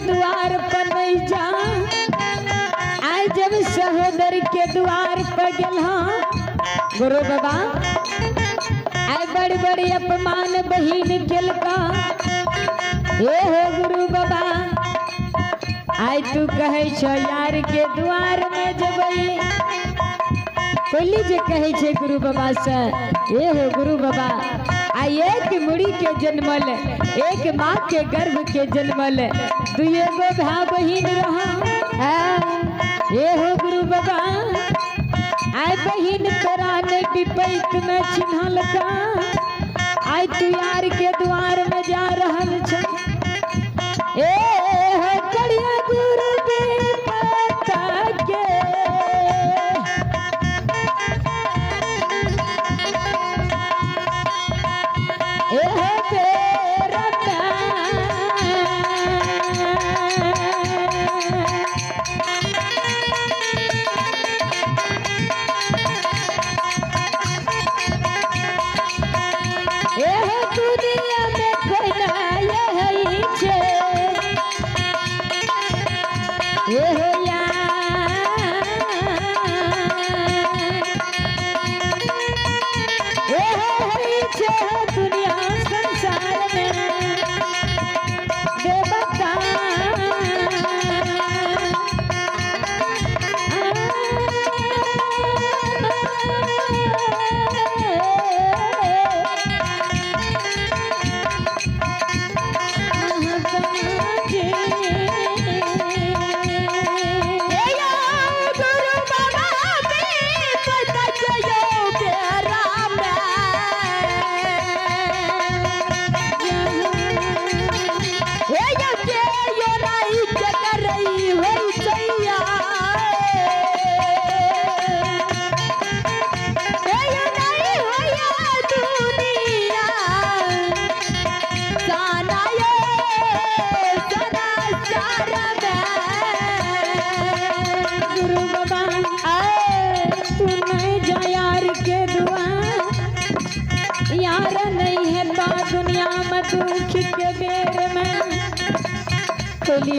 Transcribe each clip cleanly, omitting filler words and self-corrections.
द्वार पर नहीं जा। आय जब सहोदर के द्वार पर गेल गुरु बाबा आय बड़ी बड़ी अपमान बहिन केलका। हे हो गुरु बाबा आय तू कहे छो यार के द्वार में जबई। कोली जे कहे छे गुरु बाबा से हे हो गुरु बाबा आई एक मुड़ी के जन्मल एक माँ के गर्भ के जन्मल दुए गो भाई बहिन रहा। हे हो गुरु बाबा आय बहिन तोरा ने विपैत में चिन्हल का। आय तू यार के द्वार में जा रहल छ। ए हो कड़िया गुरु बेपता के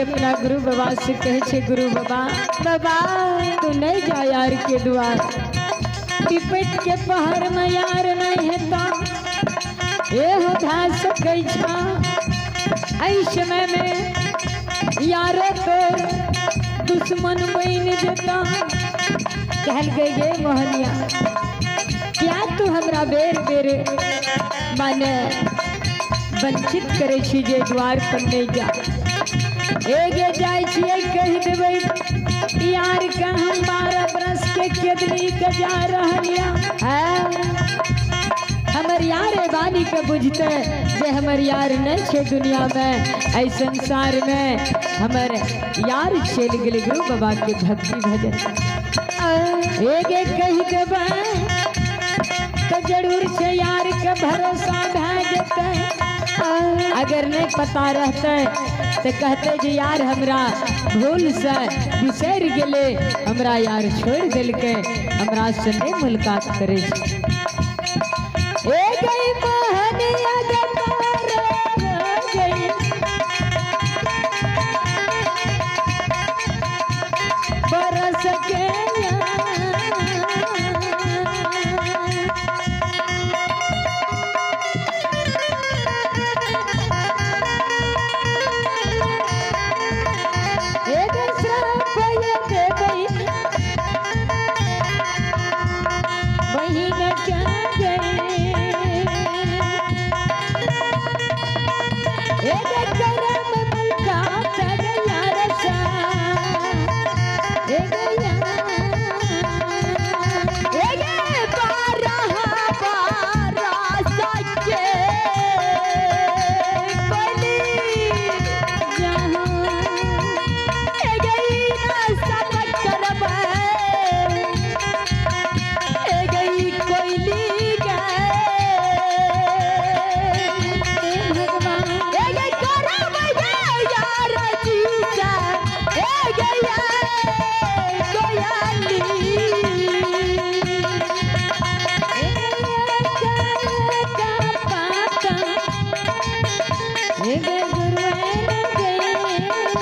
अपना गुरु बाबा से कहे छे गुरु बाबा बाबा तू नहीं जा यार के द्वार। पिपट के पहाड़ में यार नहीं है ता ए हो धा सकै छा। ऐ समय में यारो तो दुश्मन बन जेता। कहल गई गे मोहनिया क्या तू हमरा बेर बेर माने वंचित करे छी जे द्वार पर नहीं जा। एगे जाय छियै कहि देबै यार के हम 12 बरस के केदली के जा रहलिया। हमर यार बानी के बुझते जे हमर यार नहीं छे दुनिया में ऐ संसार में हमर यार चलि गेलै। गुरु बाबा के भक्ति भजन एगे कहि देबै तो जरूर से यार के भरोसा भए जेतै। अगर नहीं पता रहते तो कहते जे यार हमरा भूल से बिसरि गेलै हमरा यार छोड़ देलकै हमरा से नहीं मुलाकात करे। ए गई मोहनिया गे पार गई बरस के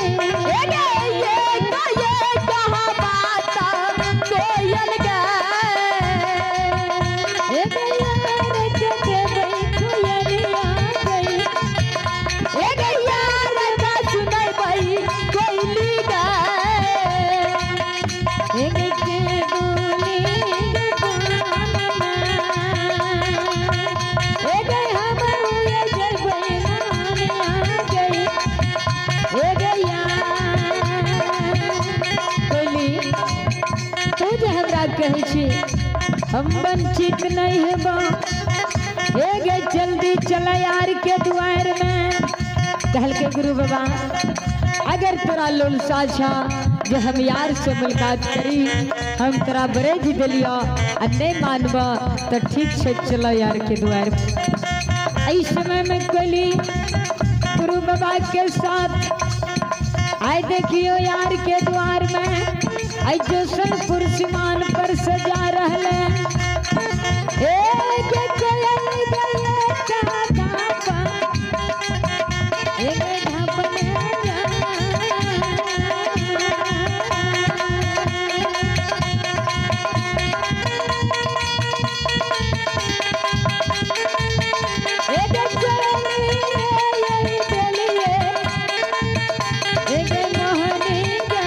गुरु ये का ये कहा बात कोयल गे। ए यार के देबै कोयलिया गई। ए यार का सुनबै कोयली गे। ए के बोली गे ए गई हमर ये जबै नानिया गई। ए गैया कोयली, तू जे हमरा कहै छी हम वंचित नहीं हेबो। ए गे जल्दी चल यार के दुआर में। कहल के गुरु बाबा अगर तोरा लोलसा छा जे हम यार से मुलाकात करी, हम तोरा बरेज दिलियो आ नहीं मानब तो ठीक से चलो यार के दुआर। इस समय में कोयली गुरु बाबा के साथ आए देखियो यार के द्वार में आई जोसनपुर सीमान पर सजा रहले। ए के कोयल गए का धापा, ए गे ढापने जा। ए गे चलिए ये चलिए, ए गे मोहनी गे।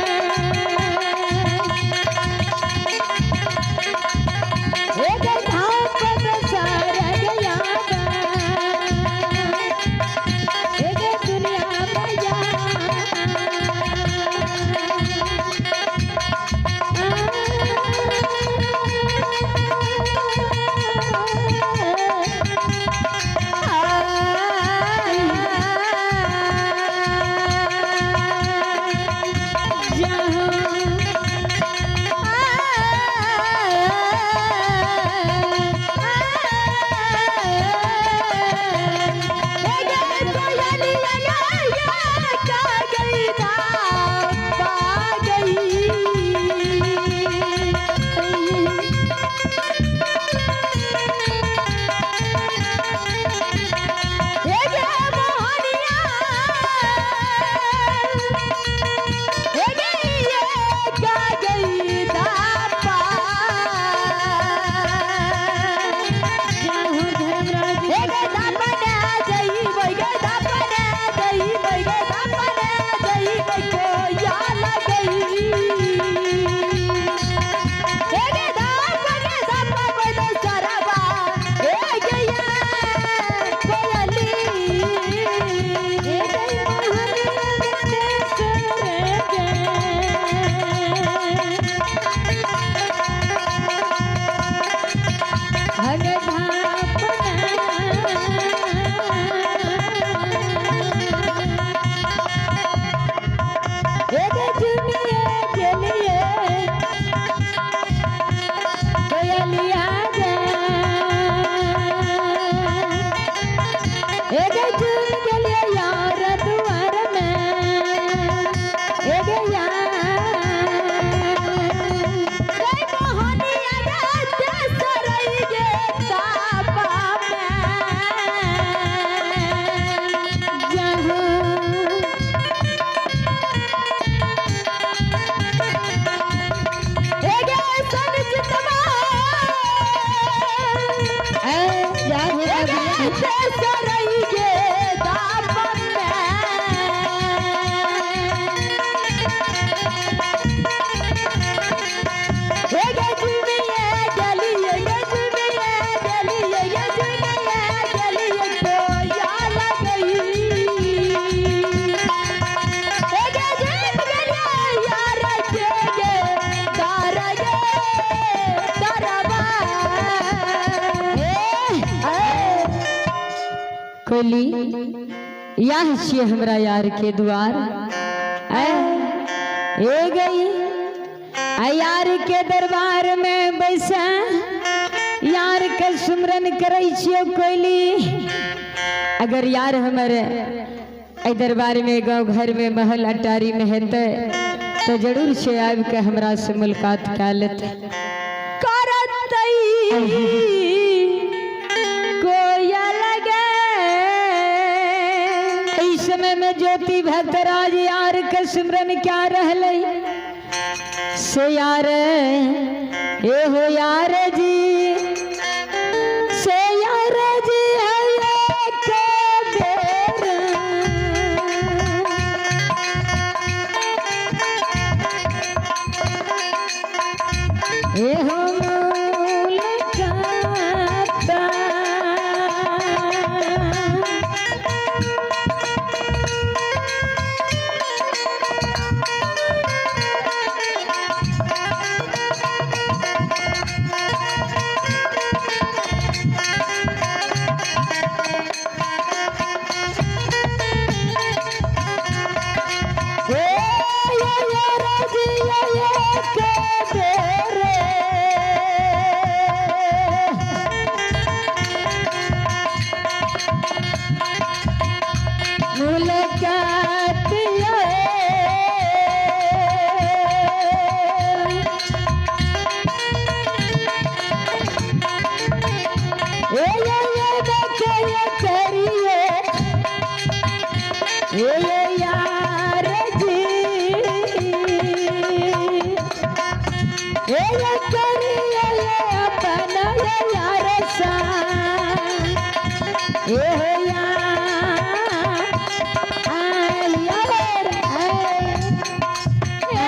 ए गे धाप सार गया बा, ए गे दुनिया बजा। जहाँ जाहु धर्मराज ए गई मोहन गते सर गे। हग ढापना। ए गे जुनिए जलिए कोयलिया गे। ए गे जुन गेलिए यार दुआर में। ए गे यार जहाँ ए जाहु रघुनाथ। कोयली यह छियै हमरा यार के द्वार। ऐ ए गई आ यार के दरबार में बैसा यार के सुमरन करै छियै कोयली। अगर यार हमर एहि दरबार में गाँव घर में महल अटारी में हेतै तो जरूर से आबि के हमरा से मुलाकात कए लेतै। कोयल गे। एहि समय में जो ज्योति भक्तराज यार के सिमरन क्या रहले से यार ए हो यार जी से यार जी है एक बेर ए हो मुलाकात। ए ये राजी ये के बेरे मुलाकात ये ए ये देखे ये करिए ए यार जी ए ये करिए ये अपना ये यार सा ए हो यार आ यार ए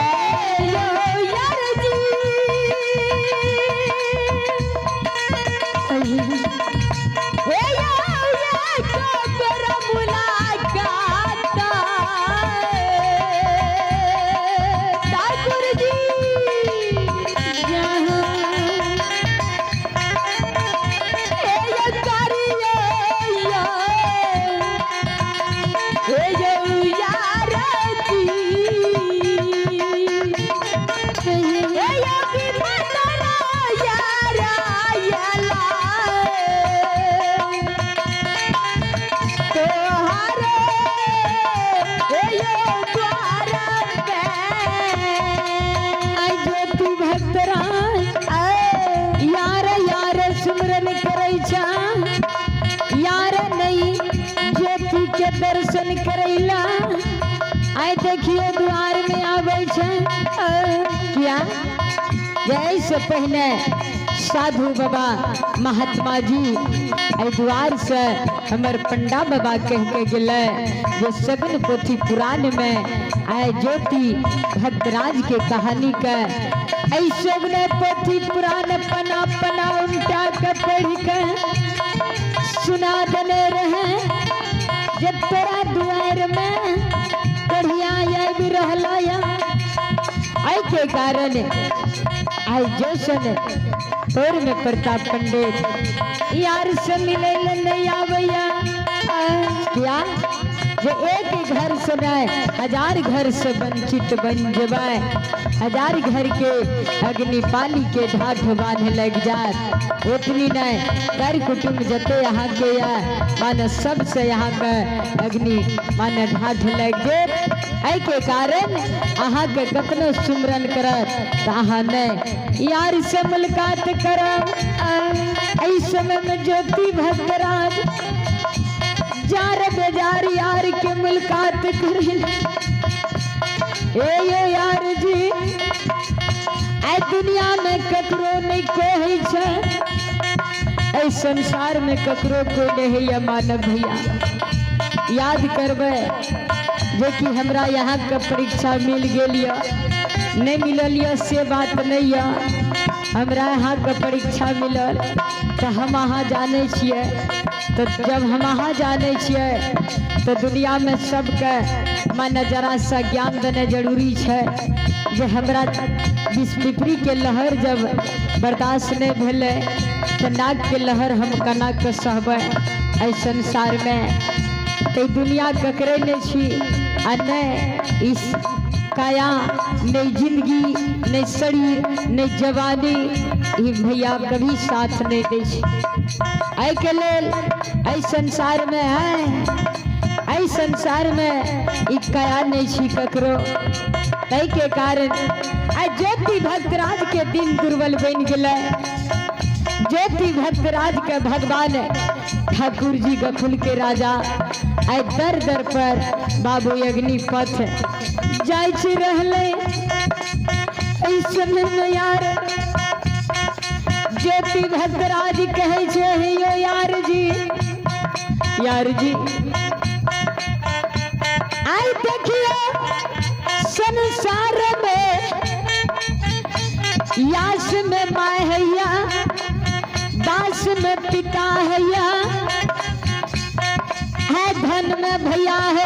यो यार जी हे या कबर मुलाकात ठाकुर जी जहाँ हे ये करिए ये हे यो यार जी हे यो विमतरा यार आयला तोहारे हे यो द्वार पे आई ज्योति भक्तराज यार यार सुमरन करै छा यार नहीं ज्योति के दर्शन करैला आइ देखियो द्वार में आबै छै किया जैसे पहले साधु बाबा महात्मा जी एहि द्वार से हमर पंडा बाबा कह के गेलै जे सगुन पोथी पुराण में आइ ज्योति भक्तराज के कहानी के एहि सगुन पोथी पुराण पना पना उल्टा के पढ़ के सुना देने रहे जे तोरा दुआर में बढ़िया आबि रहला या एहि के कारण आई जोशन तोर में प्रताप पंडित यार से मिले ले नहीं आवैया क्या जे एक घर से नहीं हजार घर से वंचित बन जबै हजार घर के अग्नि पाली के ढाठ बांधे लग जात उतनी नहीं कर कुटुम्ब जते यहाँ के या माने सबसे यहाँ के अग्नि माने ढाठ लग जात एहि के कारण अहाँ के कतनो सुमरन करत तऽ अहाँ नहि यार से मुलाकात करब एहि समय में ज्योति भक्तराज जार बेजार यार के मुलाकात करे ए ये यार जी आई दुनिया में ककरो नहीं कोई छै एहि संसार में ककरो कोई नहीं है मानव भैया याद करबै जे कि हमरा यहाँ के परीक्षा मिल गेल यऽ नहीं मिलल यऽ से बात नहीं यऽ हमरा यहाँ के परीक्षा मिलल तऽ हम अहाँ जानै छियै तऽ जब हम अहाँ जानै छियै तऽ दुनियामे सबके माने जरा सा ज्ञान देनाइ जरूरी छै जे हमरा विषपिपरीके लहर जब बर्दाश्त नहि भेलै तऽ नाकके लहर हम केना कऽ सहबै एहि संसारमे तऽ ई दुनिया ककरे नहि छी आ नहि ई काया नहि जिंदगी नहि शरीर नहि जवानी ई भैया कभी साथ नहि दै छै। एहिके लेल एहि संसारमे है एहि संसारमे ई काया नहि छी ककरो। ताहिके कारण आइ ज्योति भक्तराज के दिन दुर्बल बनि गेलै। ज्योति भक्तराज के भगवान ठाकुर जी गफुल के राजा आइ दर दर पर बाबू अग्निपथ जाइ छी रहले। एहि समय में यार ज्योति भद्राज कहै छै, हे यो यार जी, यार जी आइ देखियो संसार में यास में माय हैया, दास में पिता हैया, है धन में भैया है।